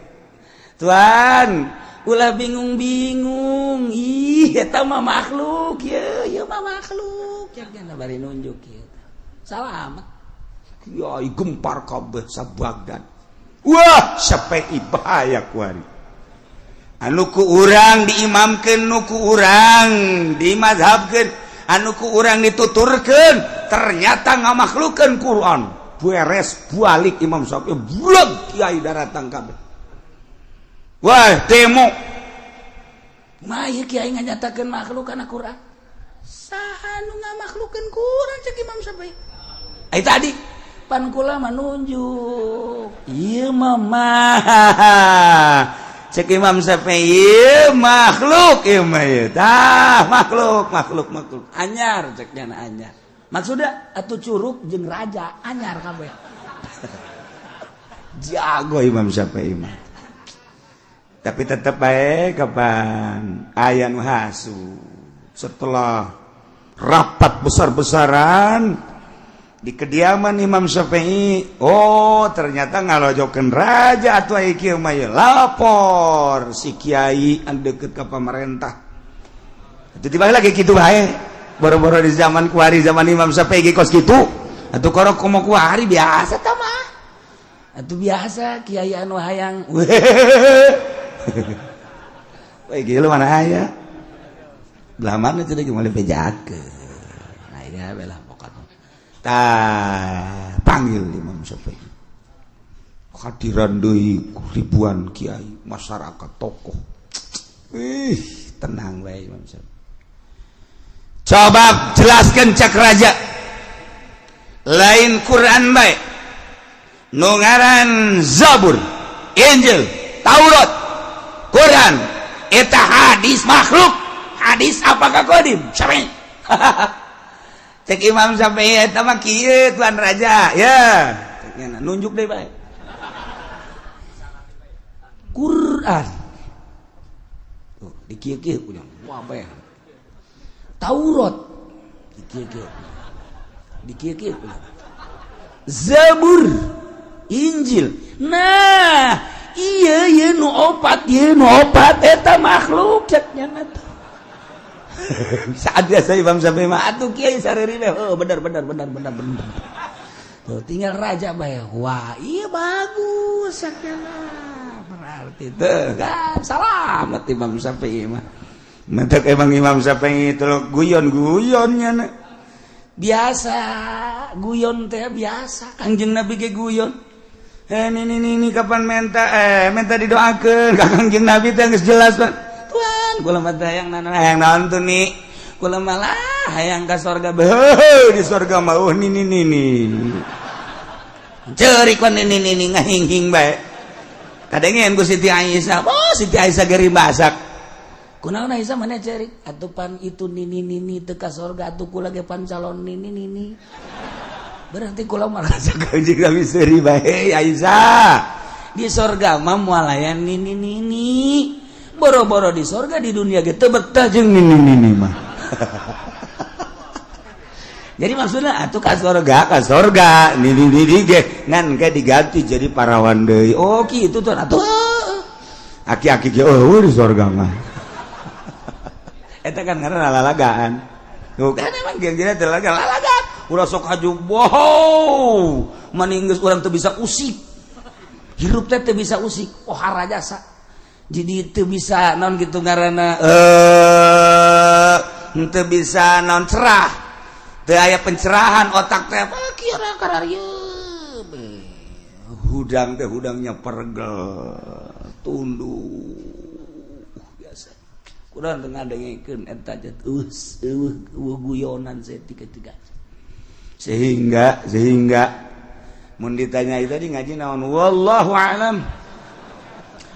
"Tuan, ulah bingung-bingung. Ih, eta mah makhluk ye, ieu mah makhluk." Ya kan bari nunjuk kieu. Salamet. Kiai gempar kabeh sa-Baghdad. Wah, Syafi'i bahaya kuari. Anu ku urang diimamkeun, nu ku urang dimazhabkeun, anu ku urang dituturkeun, ternyata ngamakhlukeun Quran. Beres balik Imam Syafi'i, buleg kiai daratang kabeh. Wah, demo. Mah ieu kiai nganyatakeun makhluk kana Quran. Saha nu ngamakhlukeun Quran, cek Imam Syafi'i. Ai tadi pan kula mah nunjuk. Ieu mah cek Imam Syafi'i, ieu makhluk ieu mah ieu. Tah, makhluk, makhluk, makhluk. Anyar cek nya, anyar. Maksudnya atuh curug jeung raja anyar kabeh. Jago Imam Syafi'i mah. Tapi tetap baik, kapan aya nu hasu. Setelah rapat besar-besaran di kediaman Imam Syafi'i, oh, ternyata ngalojokeun raja atau kieu mah. Lapor si kiai anu deket ke pemerintah itu, tiba lagi gitu bae. Boro-boro di zaman kuari, zaman Imam Syafi'i kos gitu atau korok komo kuari biasa tah mah atuh. Biasa kiai anu hayang. Wah, gila, mana aya belah mana sudah mulai bejakeun. Nah, ya belah pokoknya. Tah, panggil Imam Syafi'i, hadiran deui ribuan kiai, masyarakat, tokoh. Ih, tenang bae Imam Syafi'i. "Coba jelaskan," cak raja. "Lain Quran bae, nu ngaran Zabur, Injil, Taurat, Quran eta hadis makhluk, hadis apakah kodim?" Syafi'i, cek Imam Syafi'i, "Eta mah kieu, tuan raja." Ya, nunjuk deh bae Quran tuh di kieu-kieu punya. Wah, bae Taurat di kieu-kieu, di kieu-kieu punya Zabur, Injil. Nah, iya iya, nu opat, iya, nu opat eta makhluk, cek nya. Saat biasa Imam Syafi'i mah atuh kiai sareri. Oh, benar benar benar benar benar. Tuh, tinggal raja bae. Wah, iya, bagus sakjana. Berarti tuh kan salamet Imam Syafi'i mah. Mentek emang Imam Syafi'i itu guyon-guyonnya. Biasa guyon teh biasa. Kangjeng Nabi ge guyon. Eh, ini kapan minta, eh, minta didoakeun ka Kangjeng Nabi teh geus jelas, Pak. "Tuan, kula mah hayang naon, hayang naon tuh nih?" "Kula malah hayang ka sorga." Beuh, di sorga mah oh nini nini. Ceurik kan nini nini ngahinghing bae. Kadengeun ku Siti Aisyah. Oh, Siti Aisyah geri masak. "Kunaon, Aisyah, mana ceurik?" "Atuh pan itu nini nini teu ka sorga, atuh kula ge pan calon nini nini. Berarti kula merasa Kangjeng Nabi seuri bae." "Aisyah, di sorga mah moal aya nini nini. Boro-boro di sorga, di dunia ge teu betah jeung nini nini mah." Jadi maksudnya atuh ka sorga nini nini ge ngan ke diganti jadi parawan deui. Oh, kitu tuh atuh. Aki-aki ge oh di sorga mah. Eta kan karena lalagaan. Tuh kan emang ge jadi lalagaan. Ulah sok haju, wow, maning geus urang teu bisa usik. Hirup teh teu bisa usik. Oh, harajasa. Jadi teu bisa naon gitu ngaranna, eh, teu bisa naon, cerah. Teu aya pencerahan otak teh. Oh, kieu kararieu. Hudang teh hudangnya pergel, tunduk biasa. Kurang teu ngadengekeun eta geus eueuh guyonan tiga tiga. Sehingga sehingga mun ditanya itu tadi ngaji naon, wallahu alam.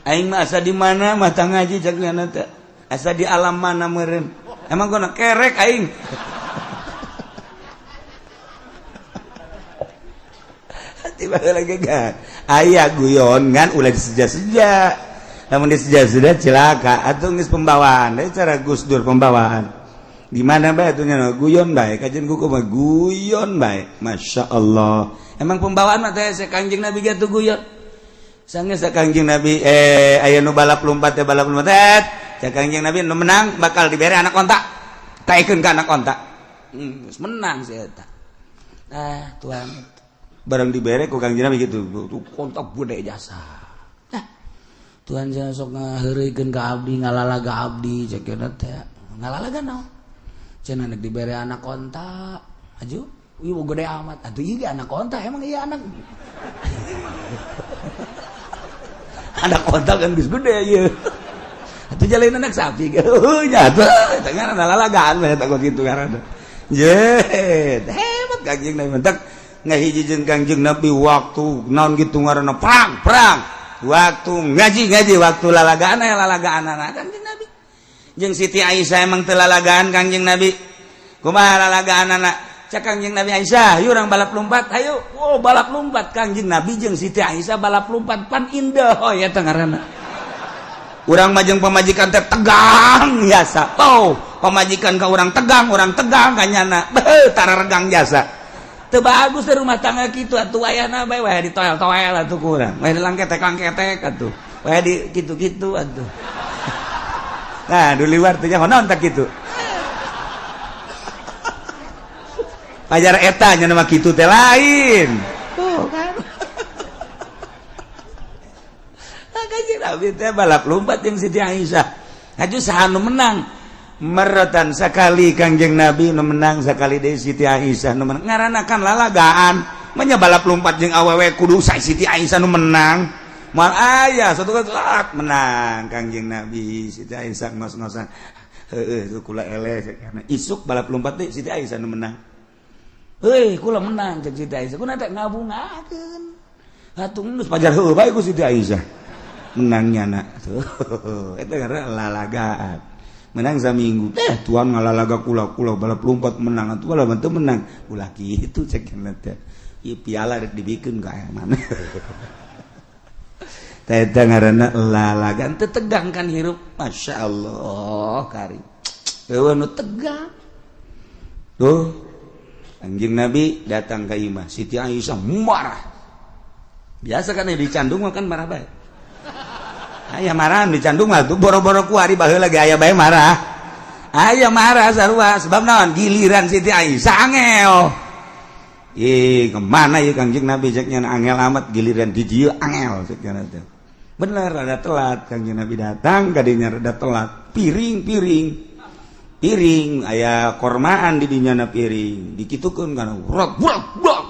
Aing mah asa di mana mata ngaji, cek teh asa di alam mana meureun. Emang gua kerek aing. Tiba lagi kan aya guyon ngan ulah diseja-seja. Namun diseja-seja celaka atau geus pembawaan. Dari cara Gus Dur pembawaan gimana bae atuh nya guyon bae, kajian kuku mah guyon bae. Masya Allah, emang pembawaan mah teh Kangjeng Nabi ge tuh guyon. Sange Kangjeng Nabi, eh, aya nu balap lompat teh, balap lompat teh, Kangjeng Nabi, nu menang bakal dibere anak onta, taikeun ka anak onta. Menang si eta. Ah, tuan, barang dibere ku Kangjeng Nabi gitu tuh kontak gede jasa. Nah, tuan, jangan sok ngaheureuykeun ka abdi, ngalalaga abdi, cek teh. "Ngalalaga naon?" "Cenah nek dibere anak onta aju, ieu gede amat atuh." "Ieu anak onta." "Emang iya anak anak onta kan geus gede ieu atuh, jalain anak sapi." Oh nya atuh eta ngaranna lalagaan bae eta kitu ngaranna. Ye, hebat Kangjeng Nabi. Mentak ngahiji jeung Kangjeng Nabi waktu naon gitu ngaranna, perang perang, waktu ngaji ngaji, waktu lalagaan aya lalagaan anak Kangjeng Nabi jeung Siti Aisyah. Emang teu lalagaan Kangjeng Nabi? Kumaha lalagaan anak? Cek Kangjeng Nabi, "Aisyah, yuk urang balap lompat, ayo." Oh, balap lompat Kangjeng Nabi jeung Siti Aisyah balap lompat, pan indah. Oh ya, ngaranna Urang mah jeung pamajikan teh tegang jasa. Oh, pamajikan ka urang tegang kanyana. Beuh, tara regang jasa. Teu bagus teh rumah tangga kitu atuh ayana bae wae ditoel-toel atuh ku urang. Wae dilangketek-langketek atuh. Wae di kitu-kitu atuh. Nah, di luar teh nyaho naon tak kitu. Pajar eta nya mah kitu teh lain. Tuh kan. Kanjeng Nabi teh balap lompat jeung Siti Aisyah. Haju saha nu menang? Meretan sekali Kangjeng Nabi nu menang, sekali deui Siti Aisyah nu menang. Ngaranna kan lalagaan. Manya balap lompat jeung awewe kudu Siti Aisyah nu menang. Moal aya satu kali menang Kangjeng Nabi. Siti Aisyah ngos-ngosan. Heueuh itu kula eleh karena isuk balap lompat deui Siti Aisyah nu menang. Heuy kula menang cek Siti Aisyah. Kuna teh ngabungakeun. Atuh geus pajar heueuh bae ku Siti Aisyah. Menangnya nak. Tuh eta karena lalagaan. Menang saminggu teh tuan ngalalaga kula-kula balap lompat menang atuh lah teu menang. Ulah kitu cek teh. Ieu piala rek dibikeun ka aya mana. Teh eta ngaranna lalagaan teu tegang kan hirup. Masya Allah kari. Eueuh nu tegang. Tuh Anjing Nabi datang ke imah Siti Aisyah marah. Biasa kan dicandung mah kan marah bae. Aya marah dicandung mah tuh boro-boro ku ari baheula ge aya bae marah. Aya marah sarua sebab naon giliran Siti Aisyah angel. Ih, kemana ieu Kangjeng Nabi cek nya angel amat giliran di dieu angel cek nya teh. Bener rada telat Kangjeng Nabi datang kadinya rada telat. Piring-piring piring aya kormaan di dinya na piring dikitukeun kana rok brok brok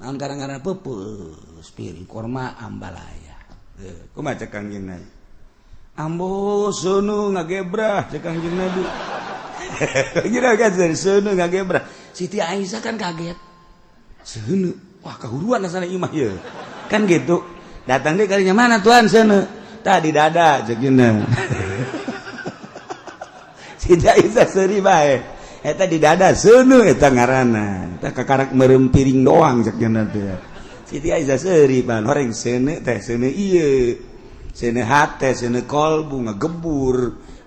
naon karang-karang peupeus piring korma ambalaya. Kumaha cek Kangjeng Nabi? Ambo seuneu ngagebrah cek Kangjeng Nabi. Kira kan seuneu ngagebrah. Siti Aisyah kan kaget. Seuneu, wah kahuruan asana imah ieu. Kan gitu. Datang deui kalinya mana tuan seuneu? Tah di dada cek nya. Siti Aisyah seuri bae. Eta di dada seuneu eta ngaranna. Eta kakarak meureum piring doang cek nya teh. Siti Aisyah seuri pan horeng seuneu teh seuneu ieu. Seuneu hate, seuneu kolbu ngagebur.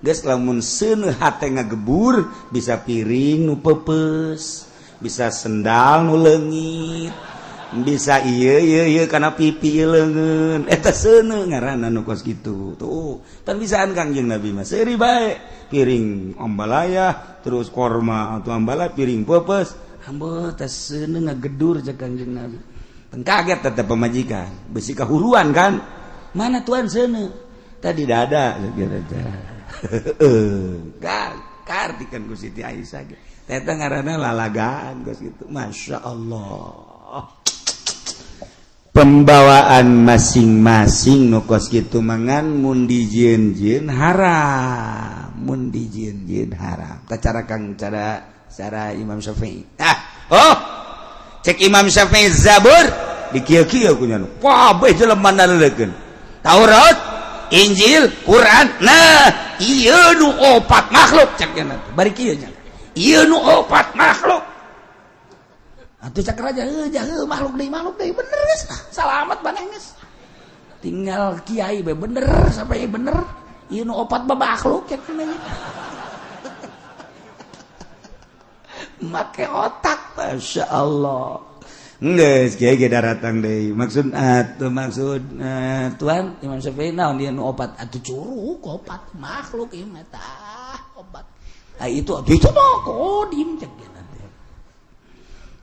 Geus lamun seuneu hate ngagebur bisa piring nu peupeus, bisa sendal nu leungit, bisa ieu ieu ieu kana pipi ieu leungeun. Eta seuneu ngaranna nu kos kitu. Tuh, tan bisaan Kangjeng Nabi mah seuri bae. Piring ambalaya terus korma atau ambalaya piring peupeus. Ambo teh seuneu ngagedur cek Kangjeng Nabi. Teng kaget tetep pamajikan, besi kahuruan kan. Mana tuan seuneu? Tadi dada gitu teh. Kartikan ku Siti Aisyah ge. Eta ngaranna lalagaan geus kitu. Masya Allah. Pembawaan masing-masing nu kos kitu mangan mun dijieun-jieun haram, mun dijieun-jieun haram. Tah cara Kang cara cara Imam Syafi'i. Ah, oh. Cek Imam Syafi'i Zabur dikieu-kieu ku nya. Kabeh jelema naleukeun. Taurat, Injil, Quran. Nah, ieu nu opat makhluk cek nya teh. Bari kieu nya. Ieu nu opat makhluk. Atuh cek raja, heuh jaheuh makhluk deui bener geus. Salamat maneh geus. Tinggal kiai bae bener sampai bener. Ieu nu opat mah makhluk cek nya. Make otak, Masya Allah. Geus kiai ge daratang deui. Maksud atuh maksud tuan Imam Syafi'i naon ieu nu opat atuh curug opat makhluk ieu mah tah opat. Ah itu atuh itu mah kodim cek nya.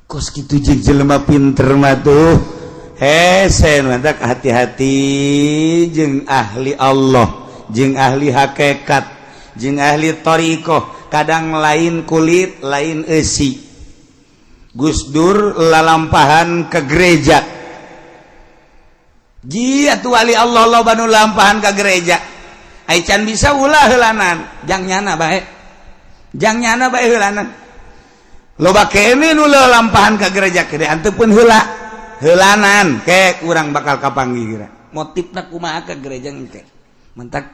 Kos kitu jeung jelema pinter mah tuh. Hese mantak hati-hati jeung ahli Allah, jeung ahli hakikat, jeung ahli thariqah, kadang lain kulit, lain eusi. Gus Dur lalampahan ke gereja. Jia tuh wali Allah loba nu lampahan ke gereja. Ai can bisa ulah heulanan, jang nyana bae. Jang nyana bae heulanan. Loba kene nu lampahan ke gereja kene anteu pun heula. Heulanan ke kurang bakal kapanggih kira. Motifna kumaha ke gereja engke. Mentak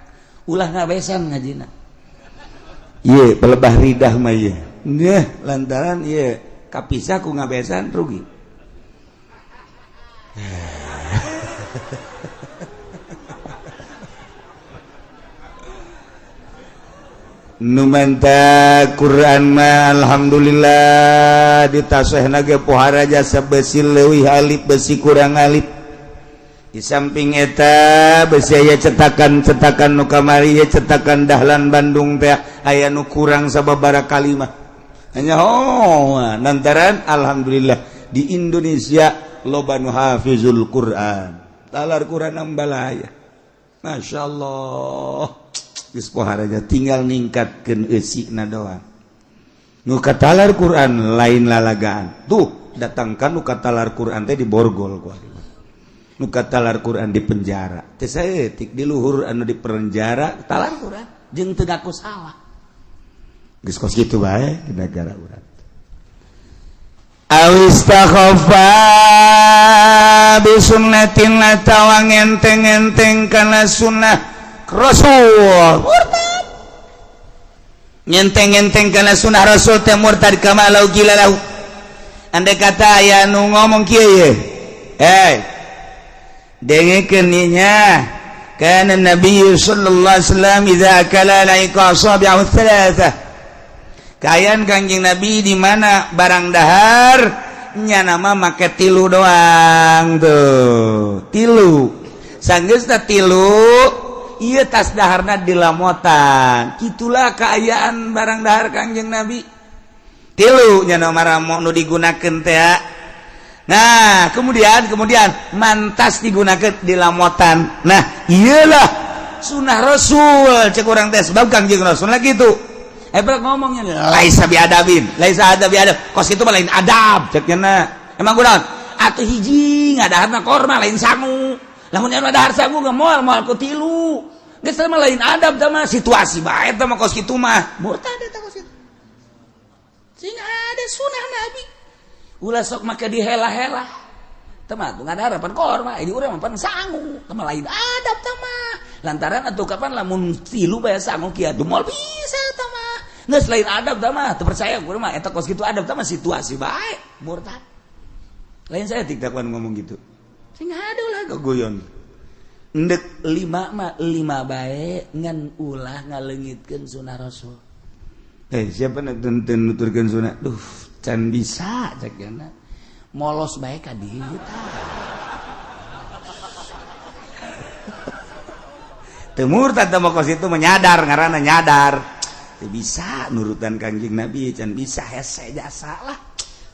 ulah ngabesan ngajina. Ieu pelebah ridah mah ieu. Nggih, lantaran ieu kapisah ku ngabesan rugi. Nu menta Quran mah alhamdulillah ditasehna ge pohara jasa, besi leuwih alif, besi kurang alif. Di samping eta besi aya cetakan-cetakan nu kamari ya, cetakan Dahlan Bandung teh aya nu kurang sababaraha kalimah. Hanya oh lantaran alhamdulillah di Indonesia loba nu hafizul Quran, talar Quran ambalaya. Masya Allah, geus poharanya, tinggal ningkatkeun eusina doang. Nu katalar Quran lain lalagaan tuh, datangkan nu katalar Quran teh di borgol ku, nu katalar Quran di penjara teh saeutik di luhur, anu di penjara talar Quran jeung teu ngaku salah. Geus kos kitu bae di negara urang. Awistakhaffa bisunnatin atawa ngenteng-enteng kana sunnah Rasul, murtad. Ngenteng-enteng kana sunnah Rasul teh murtad. Kama lau qila lahu, andai kata aya nu ngomong kieu ye, eh, dengekeun nya, kana Nabi sallallahu alaihi wasallam idza akala laika asabi'ahu thalatha. Kayan Kangjeng Nabi di mana barang dahar nya nama make tilu doang tuh, tilu. Sanggeusna tilu ieu tas daharna dilamotan. Gitulah keayaan barang dahar Kangjeng Nabi, tilu nya nama nu digunakeun teh. Nah, kemudian kemudian mantas digunakan di lamotan. Nah, iyalah sunnah Rasul cek urang teh, sebab Kangjeng Rasul lagi gitu. Eh, ngomongnya laisa bi adabin, laisa adab bi adab. Kos itu mah lain adab cek nya. Emang kurang atuh hiji ngadaharna korma lain sangu. Lamun anu dahar sangu ge moal moal ku tilu. Geus mah lain adab mah, situasi bae eta mah. Kos kitu mah murtad eta kos kitu. Sing ada sunnah Nabi. Ulah sok make dihela-hela. Teu mah tuh ngadahar pan korma, ini urang mah pan sangu. Teu mah lain adab teh mah. Lantaran atuh kapan lamun tilu bae sangu kieu atuh moal bisa teh mah. Geus lain adab teh mah, teu percaya urang mah eta kos kitu adab teh mah, situasi bae murtad. Lain saya tiktakan ngomong gitu. Sing ada ulah gogoyon. Ndek lima mah lima bae, ngan ulah ngaleungitkeun sunah Rasul. Eh, siapa nu teu nuturkeun sunah? Duh, can bisa cek nya. Molos bae ka dieu tah. Teu murtad teh mah kos itu, menyadar ngaranna nyadar. Teu bisa nurutan Kangjeng Nabi, can bisa, hese jasa lah.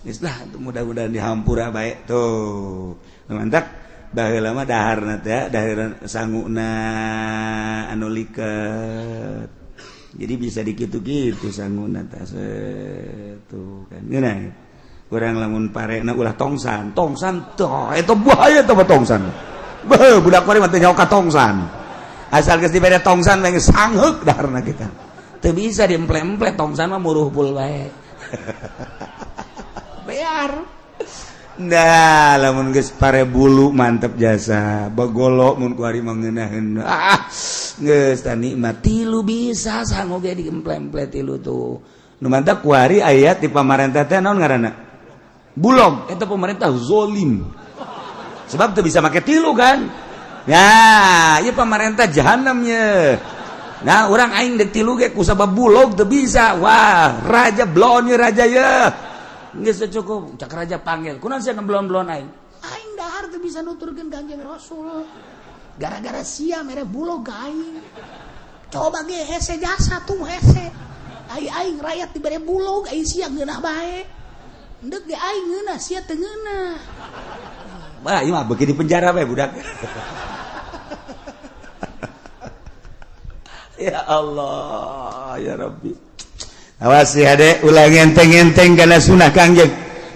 Geus lah, mudah-mudahan dihampura bae tuh. Mantap, baheula mah daharna teh dahar sanguna anu liket. Jadi bisa dikitu-kitu sanguna teh tuh kan. Ngeunah. Urang lamun parena ulah tongsan, tongsan tuh eta bahaya teh tongsan. Beuh, budak kuari mah teu nyaho ka tongsan. Asal geus dibere tongsan mah geus sangheuk daharna kita. Teu bisa diemple-emple tongsan mah, muruh pul bae. Bayar. Nah, lamun geus pare bulu mantep jasa. Bagolo mun kuari mah ngeunaheun. Ah, geus tah nikmat tilu bisa sangu ge diemple-emple tilu tuh. Nu mantap kuari aya di pamarentah teh naon ngaranna? Bulog. Eta pemerintah zolim. Sebab teu bisa make tilu kan. Ya, ieu pemerintah jahanam ye. Nah, urang aing dek tilu ge kusabab bulog teu bisa. Wah, raja blon ye, raja ye. Geus cukup, cak raja panggil. Kunaon sia ngeblon-blon aing? Aing dahar teu bisa nuturkeun Kangjeng Rasul. Gara-gara sia mere bulog ka aing. Coba ge hese jasa tuh hese. Ai aing rakyat dibere bulog, ai sia ngeunah bae. Endek ge aing ngeunah, sia teu ngeunah. Wah, ieu mah beuki di penjara bae budak. Ya Allah, ya Rabbi. Awas ya dek, ulah ngenteng-ngenteng karena sunnah Kangjeng.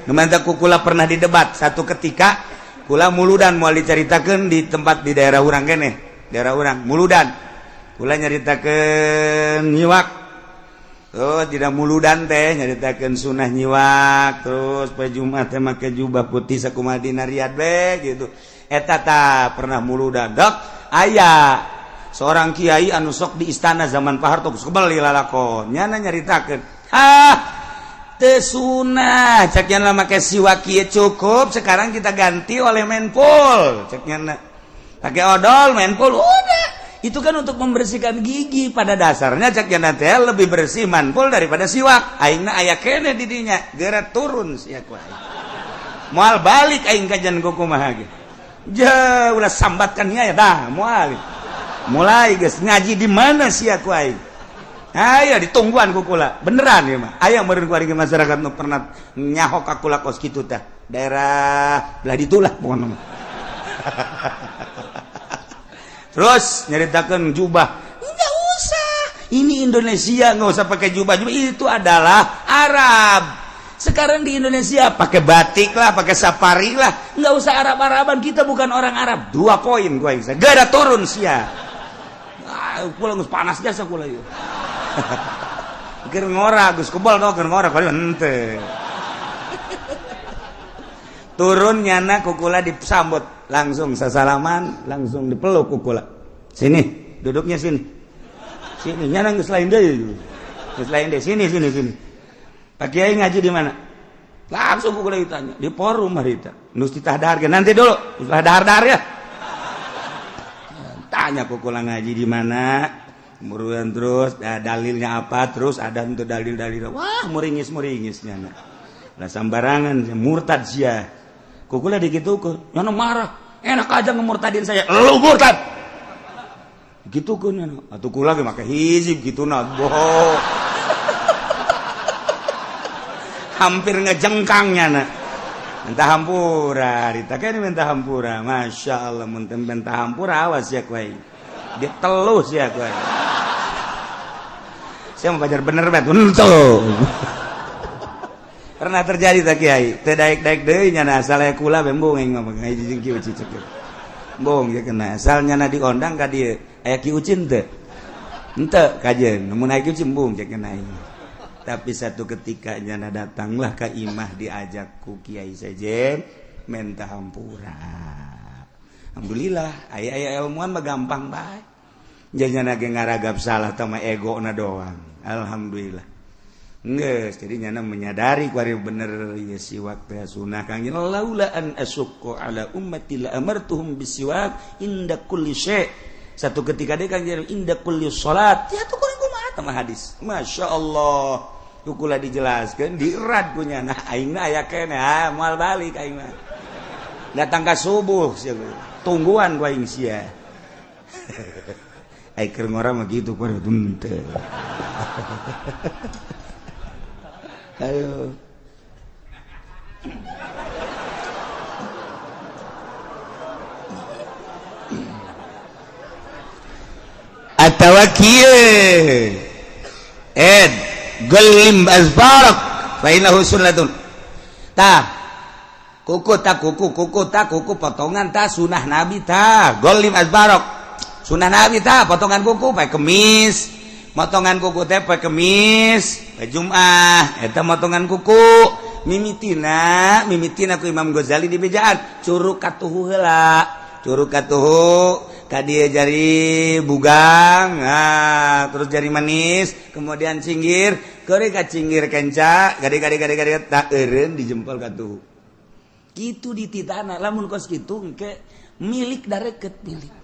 Nu mantap ku kula pernah didebat satu ketika kula muludan, mau diceritakan di tempat di daerah urang kene, daerah urang muludan. Kula nyaritakeun nyiwak. Oh, tidak muludan teh nyaritakeun sunnah nyiwak, terus poe Jumat teh make jubah putih sakumaha dina Riyad be gitu. Eta ta pernah muludan. Dok, aya seorang kiai anu sok di istana zaman Pak Harto geus kebel lalakon nyana nyaritakeun, ah, teu sunah cek nya make siwak kieu, cukup sekarang kita ganti oleh menpul cek nya, pakai odol menpul udah. Itu kan untuk membersihkan gigi. Pada dasarnya cek nanti lebih bersih manpul daripada siwak. Aingna aya keneh di dinya, geura turun sia ku aing. Moal balik aing kajian kumaha ge. Ja ulah sambatkan ya dah moal. Mulai geus ngaji di mana sia ku aing. Ayo ditungguan ku kula. Beneran ya mah. Aya meureun ku masyarakat nu pernah nyaho ka kula kos kitu tah. Daerah belah ditulah pokona mah. Terus nyeritakan jubah, nggak usah, ini Indonesia nggak usah pakai jubah. Jubah itu adalah Arab. Sekarang di Indonesia pakai batik lah, pakai safari lah, nggak usah Arab-Araban, kita bukan orang Arab. 2 poin gua bisa gak ada turun sia. Ah, pulang panas jasa kula yuk. Keur ngora geus kebal tau keur ngora kali henteu. Turun nyana kukula disambut langsung sasalaman, langsung dipeluk kukula. Sini duduknya, sini sini. Nyana geus lain deui, geus lain deui. Sini sini sini. Pak Kiai ngaji di mana? Langsung kukula ditanya di forum harita. Nus ditah dahar nanti dulu, ulah dahar-dahar ya. Tanya kukula ngaji di mana, kemudian terus dalilnya apa, terus ada untuk dalil-dalil. Wah, muringis-muringis nyana lah, sambarangan murtad sia. Kukula digitukeun, nyana marah, enak aja ngemurtadin saya, lu murtad gitu kan nyana. Atuh kula ge make hizib gitu na bohong, hampir ngejengkang nyana. Minta hampura ditakeun, minta hampura. Masya Allah, mun minta hampura awas ya kuai, ditelus ya kuai. Saya mau belajar bener banget untuk pernah terjadi tak kiai teu daek-daek deui nyana asal aya kula bembong aing mah ngaji jeung Ki Ucin cek. Bong ya kena asal nyana diondang ka dieu aya Ki Ucin teu henteu kajeun mun aya Ki Ucin bung cek kena aing. Tapi satu ketika nyana datanglah ka imah diajak ku Kiai Sejen minta hampura. Alhamdulillah aya aya ilmuwan mah gampang bae. Nyana ge ngaragap salah tah mah ego na doang. Alhamdulillah. Nges, jadi nyana menyadari kuari bener ya siwak teh sunah Kang. Laula an asyqa ala ummati la amartuhum bisiwak inda kulli syai. Satu ketika dia Kang inda kulli salat. Ya tuh kurang kumaha tah hadis. Masya Allah. Kukula dijelaskeun dirad ku nyana aing aya keneh ah moal balik aing mah. Datang ka subuh sia tungguan ku aing sia. Ai keur ngora mah kitu ku henteu. Ayo. Atawa kieu ed gelim azbarak fa innahu sunnatun. Tah kuku ta kuku kuku ta kuku potongan ta sunah Nabi ta golim azbarak sunah Nabi ta potongan kuku pae kemis. Motongan kuku teh poe Kemis, poe Jumat, eta motongan kuku. Mimitina, mimitina ku Imam Ghazali di bejaan, curug katuhu heula. Curug katuhu ka dieu jari bugang, nah, terus jari manis, kemudian cinggir, keuri ka cinggir kenca, gade-gade gade-gade tak eureun di jempol katuhu. Kitu dititana, lamun kos kitu engke milik dareket milik.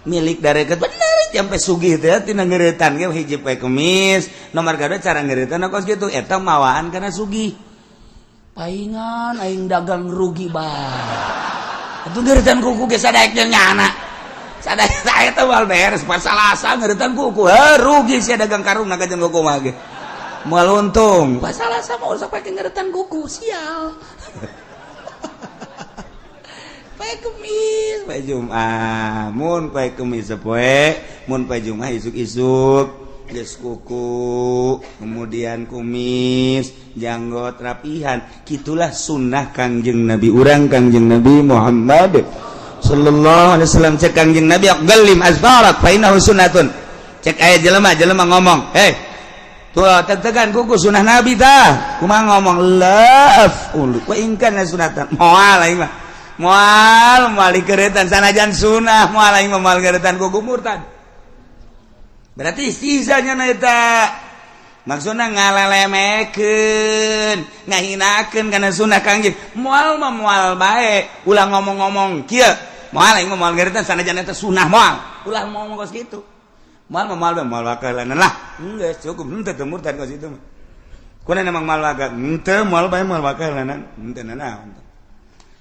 Milik dareket bener sampai sugih teh tina ngeuretan ge hiji poe Kemis, nomor kadua cara ngeuretan kos kitu eta mawaan kana sugih. Paingan aing dagang rugi bae. Atuh ngeuretan kuku ge sadaek jeung nyana. Sadaek eta moal beres pasalasa ngeuretan kuku. Heuh rugi sia dagang karung na jeung kuku mah ge. Moal untung. Pasalasa mah usah pake ngeuretan kuku sial. Poe Kemis, poe Jumat, mun poe Kemis sapoe, mun poe Jumat isuk-isuk geus kuku, kemudian kumis, janggot rapihan. Kitulah sunnah Kangjeng Nabi urang Kangjeng Nabi Muhammad sallallahu alaihi wasallam. Cek Kangjeng Nabi aqallim azfarak fa innahu sunnatun. Cek aya jelema jelema ngomong, "Hei, tuh tetegan kuku sunnah Nabi tah." Kumaha ngomong? La af'ul wa in kana sunnatan. Moal aing mah. Moal moal dikeretan sanajan sunah moal aing mah moal keretan kuku murtad. Berarti sisanya na eta maksudna ngalelemekeun, ngahinakeun kana sunah Kangjeng. Moal mah moal bae, ulah ngomong-ngomong kieu. Moal, aing mah moal ngeuretan sanajan eta sunah, moal. Ulah ngomong kos kitu. Moal mah moal, moal wakalan lah. Geus cukup, henteu teu murtad kos itu mah. Kuna emang moal waka, henteu moal bae, moal wakalan, henteu nanaon.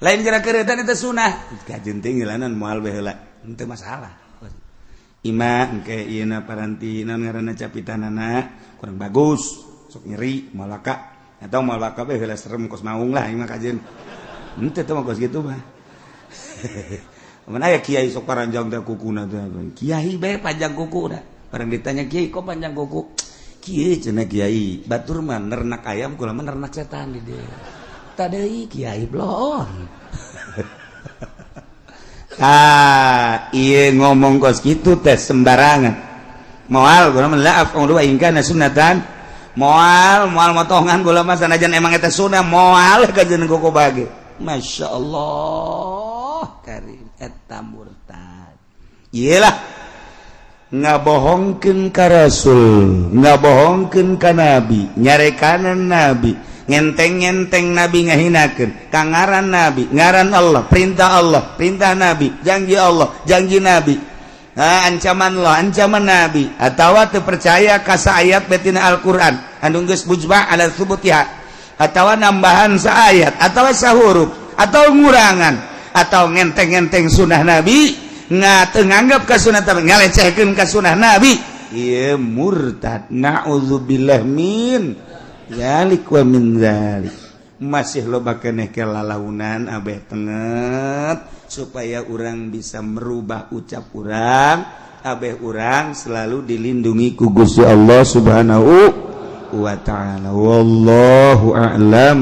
Lain gara keuretan eta sunah, kajeun teh ngilanan moal bae heula, henteu masalah. Ima engke ieu paranti naon ngaranna, capitanana kurang bagus, sok nyeri, moal waka atau moal waka bae heula, serem kos maung lah ima kajeun. Henteu teh mah kos kitu mah. Mana aya kiai sok paranjang teh kukuna teh. Kiai bae panjang kuku dah. Barang ditanya kiai, "Kok panjang kuku?" "Kieu," cenah kiai, "batur mah nernak ayam, kula mah nernak setan di dieu." Tadi kiai bloon. Ah, ieu ngomong kos kitu teh sembarangan. Moal kula mah, la af'alu wa in kana sunnatan. Moal, moal motongan kula mah sanajan emang eta sunnah, moal kajeun kuku bage. Masya Allah karim, eta murtad. Iyalah, ngabohongkeun ka Rasul, ngabohongkeun ka Nabi, nyarekanan Nabi, ngenteng-ngenteng Nabi, ngahinakeun ka ngaran Nabi, ngaran Allah, perintah Allah, perintah Nabi, janji Allah, janji Nabi, ha, ancaman Allah, ancaman Nabi, atawa teu percaya ka ayat betina Al-Qur'an anu geus mujma' ala tsubutiha, atau nambahan saayat atau sahuruf atau ngurangan, atau ngenteng-ngenteng sunnah Nabi, nggak nganggap ke sunnah tapi ngalecehkeun ka sunnah Nabi, ieu murtad, naudzubillah min dzalik wa min dzalik. Masih loba keneh kelalaunan. Abeh tenget supaya orang bisa merubah ucap urang, abeh urang selalu dilindungi ku Gusti Allah Subhanahu wa Ta'ala. Wallahu a'lam.